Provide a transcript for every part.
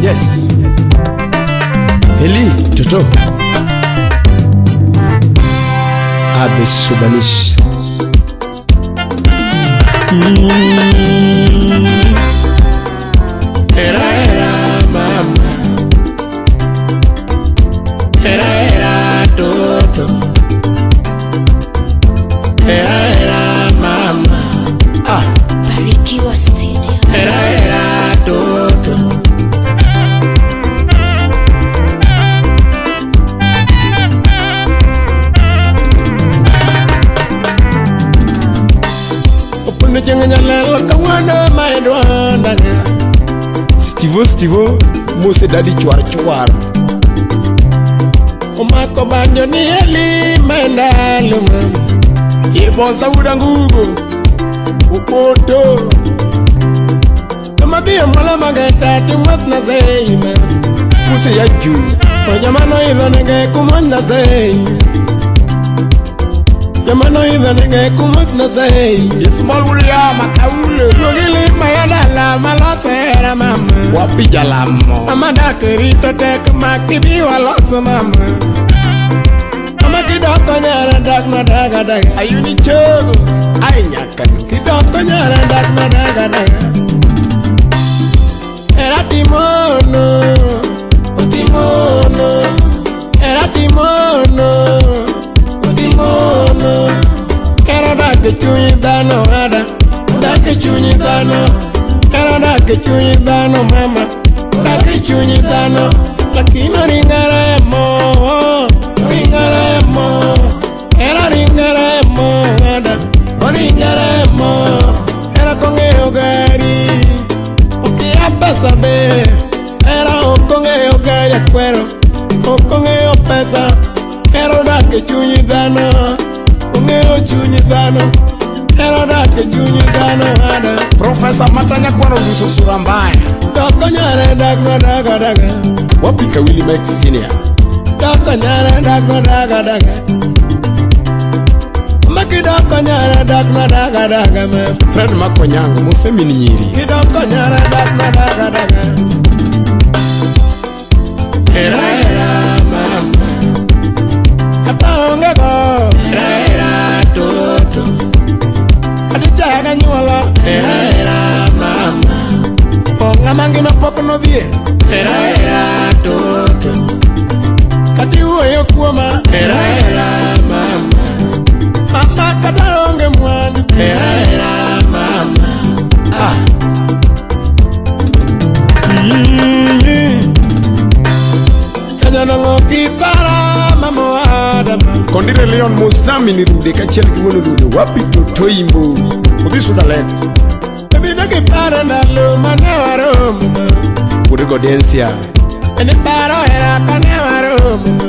Yes. Eli Toto. Abe Subanish. Era era mama. Era era toto. Era era mama. Ah. Barikiwa Studio. Era era toto. Stivo Stivo Mose Daddy chuar chuar. Omako banjo ni eli mandalo mama. Yebonsa udangugo ukoto. Kamabia mala mageta timas na zei ma. Mose ya juu. Ojamano idhonenge kumanda zei. Jamano idhonenge kumanda zei. Small William Makaule. Logili mayadala malosera mama. Wapi jalamo. Mama dakirito tek makibi waloso mama. Mama kidoko nyara dak madaga daga. Ayuni chogo. Ay nyakanu. Kidoko nyara dak madaga daga. Era timono. Otimono. Era timono. Otimono. Era dak chunyi dhano ada. Dak chunyi dhano. Era dak chunyi dhano mama. Dak chunyi dhano. Lakini ringaremo. Ringaremo. Era ringaremo ada. Ringaremo. Era kong'eyo gari. Okia pesa be. Era okong'eyo gari akwero. Okong'eyo pesa. Era dak chunyi dhano. Ong'eyo chunyi dhano. Era dak chunyi dhano ada. Profesa Matanya kwaro guso sura mbaya. Doko nyare dak madaga daga. Wapi Kawili Mike Senior. Doko nyare dak madaga daga. Maki doko nyare dak madaga daga ma. Fred Makonyango Mose min nyiri. Kidoko nyare dak madaga daga. Era era mama. Kata onge go. Era era toto. Adichaga nyuola. Era era mama. Ng'ama ngima pok nodhie. Era era toto. Kati wuoyo kuoma. Era era mama. Mama kata onge mwandu. Era era mama. Ah. Kajanang'o kipara mama adama. Kondire Leon Mosnami ni rude kachiel gi wuon rude. Wapi Toto imbo. Odhi suda Ebino kiparo ndalo mane waromo ma. Wuod Godensia. En paro hera kane waromo ma.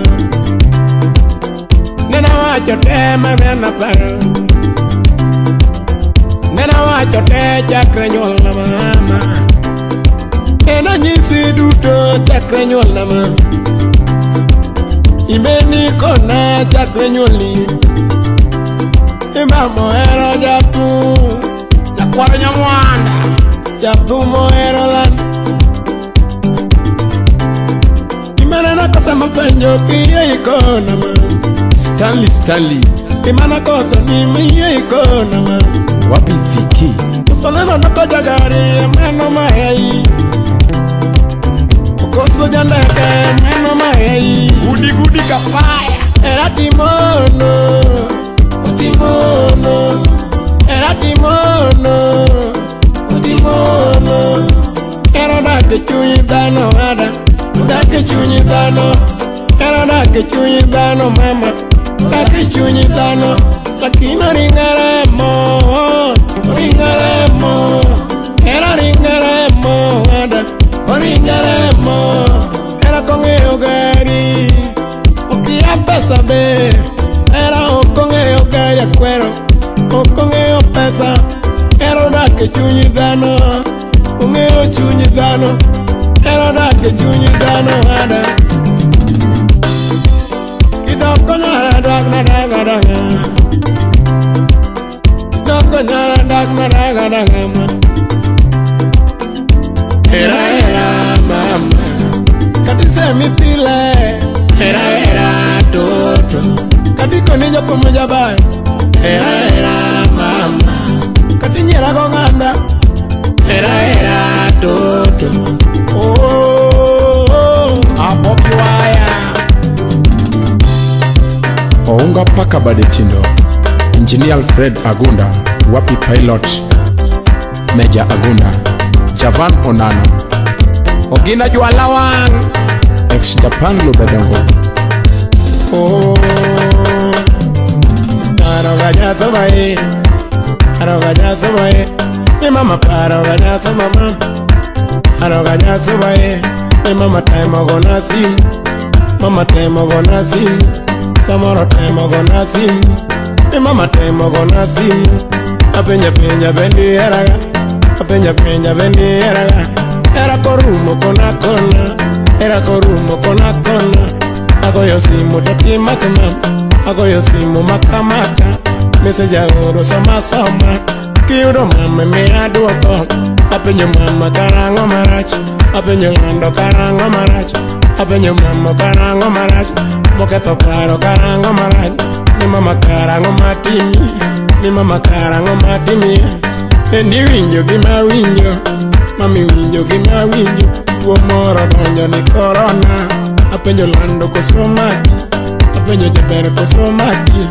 Nena wacho te mane naparo. Nena wacho te chakre nyuolna mama. Nena nyisi duto chakre nyuolna mama. Imeni kona chakre nyuolni. Imamo hero jathum. Jakwaro Nyamwanda. Jathum ohero lan. Imaneno kosa mapenjo kiyie ikona ma. Stanley Stanley. Imana koso ni miyie ikona ma. Wapi Viki. Koso neno noko jagari meno mahei. Koso jandeke meno mahei. Gudi gudi kafaya. Era timono. Otimono. Era timono. Otimono. Era dak chunyi dhano ada. Dak chunyi dhano. Era dak chunyi dhano mama. Dak chunyi dhano. Lakini ringaremo. Ringaremo. Era ringaremo ada. Ringaremo. Era kong'eyo gari. Okia pesa be. Era okong'eyo gari akwero. Okong'eyo pesa. Era dak chunyi dhano. Ong'eyo chunyi dhano. Era dak chunyi dhano ada. Kidoko nyara dak madaga daga. Kidoko nyara dak madaga daga ma. Era era mama. mada Era era toto Oh Abobi waya Ounga paka badetindo Engineer Alfred Agunda Wapi Pilot Major Agunda Javan Onano Ogina Jualawang Ex Japan Lubedongo Oh Paro gallazo bae Paro gallazo bae Mi mama paro gallazo mama Paro gallazo bae Mi mama temo gona sim Mama temo gona sim Samoro temo gona sim Mi mama temo gona sim Apeña peña bendi eraga Apeña peña bendi eraga Era korumo kona kona Era korumo kona kona Agoyo simu tati makama Agoyo simu makamaka Message oro soma soma Kiyudo mama me aduoko Apenjo mama karango marach Apenjo ng'ando karango marach Apenjo mama karango marach Moketho paro karango marach Ni mama karango matimi Ni mama karango matimi Endi winjo gima winjo Mami winjo gima winjo Tuo moro donjo ni korona Apenjo lando koso maki Apenjo jaber koso maki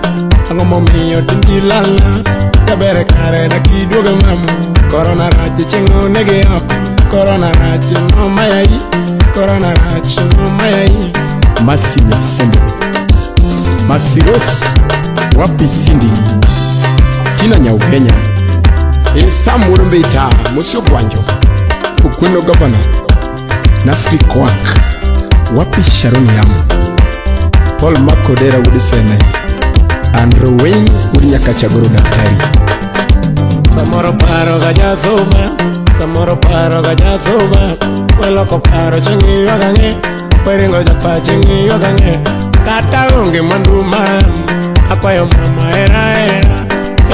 Ang'o momiyo tindi lala Jaber kare dak iduogo mama Korona rach chieng' onege oko Korona rach nomayai Korona rach nomayai Masi Nyasembe Masiros Wapi Cindy Tina Nyaugenya Sam Wurumbita Musio Gwanjo Ukweno Governor Nasri Kwak Wapi Sharon Yamu Paul Makodera Wudisene Andrew Wayne Urinyakachagoro Daktari Samoro paro gallazo Samoro paro gallazo Weloko paro chengi yogange Weringo japa chengi yogange Kata onge mwandu mam Akwayo mama era era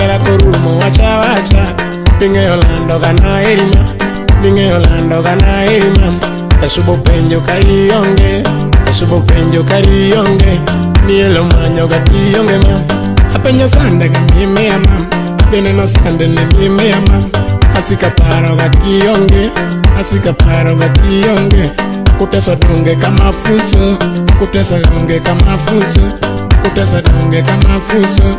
Era korumo wacha wacha Bing'eyo lando gana erima Bing'eyo lando gana erima Esubo penjo kari onge Esubo penjo kari onge Nielo manyo gati onge mam Apenjo sande ga mimea mam Bineno sande ne mimea mam Asika paro gati onge Asika paro gati onge Kuteswa donge kama funzo Kuteswa donge kama funzo Kuteswa donge kama funzo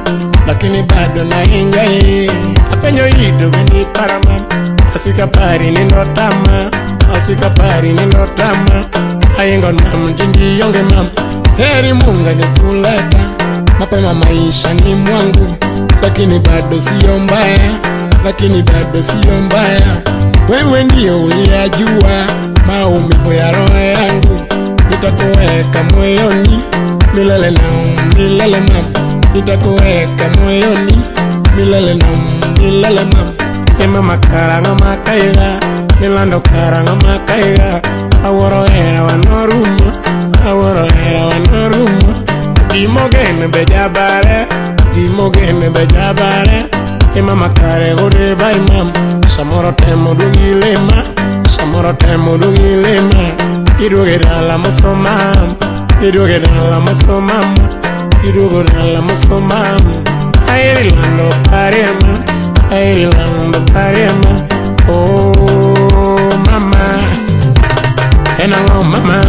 Lakini bado na enjoy Apenjo ido bendi parama Asika pari nindo tama Asika pari nindo tama Ayengo mam jindi yonge mam Heri Mungu ngekuleta Mapema maisha ni mwangu Lakini bado sio mbaya Lakini bado sio mbaya Wewe ndio uliyajua maumivu ya roho yangu Nitakuweka moyoni milele na milele mam Nitakuweka moyoni milele na milele mam E mama karanga makaiga Milando karanga makaiga Aworo era wanoruma Aworo era wanoruma Dimogene bejabare Dimogene bejabare E mama kare gode bai mam Samoro temo dugilema Samoro temo dugilema Iduoge dala moso mam Iduoge dala moso mam Iduogo dala moso mam Aeri lando parema Aeri lando parema Oh mama Enango mama.